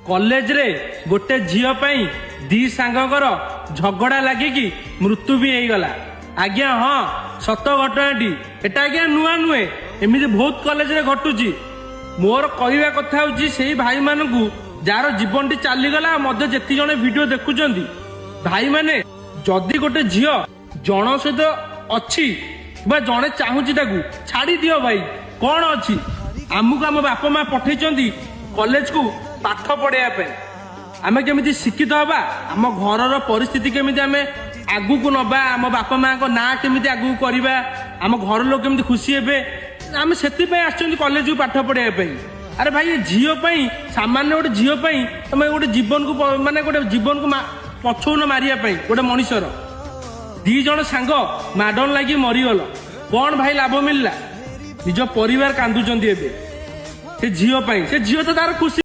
କଲେଜରେ ଗୋଟେ ଝିଅ ପାଇଁ ଦି ସାଙ୍ଗଙ୍କର ଝଗଡ଼ା ଲାଗିକି ମୃତ୍ୟୁ ବି ହେଇଗଲା। ଆଜ୍ଞା ହଁ, ସତ ଘଟଣାଟି ଏଟା ଆଜ୍ଞା, ନୂଆ ନୁହେଁ, ଏମିତି ବହୁତ କଲେଜରେ ଘଟୁଛି। ମୋର କହିବା କଥା ହଉଛି, ସେଇ ଭାଇମାନଙ୍କୁ ଯାହାର ଜୀବନଟି ଚାଲିଗଲା, ମଧ୍ୟ ଯେତିକି ଜଣ ଭିଡିଓ ଦେଖୁଛନ୍ତି ଭାଇମାନେ, ଯଦି ଗୋଟେ ଝିଅ ଜଣ ସହିତ ଅଛି ବା ଜଣେ ଚାହୁଁଛି, ତାକୁ ଛାଡି ଦିଅ ଭାଇ। କଣ ଅଛି? ଆମକୁ ଆମ ବାପା ମା ପଠେଇଛନ୍ତି କଲେଜକୁ ପାଠ ପଢେଇବା ପାଇଁ। ଆମେ କେମିତି ଶିକ୍ଷିତ ହବା, ଆମ ଘରର ପରିସ୍ଥିତି କେମିତି ଆମେ ଆଗକୁ ନବା, ଆମ ବାପା ମାଙ୍କ ନାଁ କେମିତି ଆଗକୁ କରିବା, ଆମ ଘର ଲୋକ କେମିତି ଖୁସି ହେବେ, ଆମେ ସେଥିପାଇଁ ଆସିଛନ୍ତି କଲେଜକୁ ପାଠ ପଢିବା ପାଇଁ। ଆରେ ଭାଇ, ଏ ଝିଅ ପାଇଁ, ସାମାନ୍ୟ ଗୋଟେ ଝିଅ ପାଇଁ ତମେ ଗୋଟେ ଜୀବନକୁ ମାନେ ଗୋଟେ ଜୀବନକୁ ପଛଉନ ମାରିବା ପାଇଁ ଗୋଟେ ମଣିଷର। ଦି ଜଣ ସାଙ୍ଗ ମାଡ଼ନ ଲାଗି ମରିଗଲ, କଣ ଭାଇ ଲାଭ ମିଳିଲା? ନିଜ ପରିବାର କାନ୍ଦୁଛନ୍ତି ଏବେ ସେ ଝିଅ ପାଇଁ। ସେ ଝିଅ ତ ତାର ଖୁସି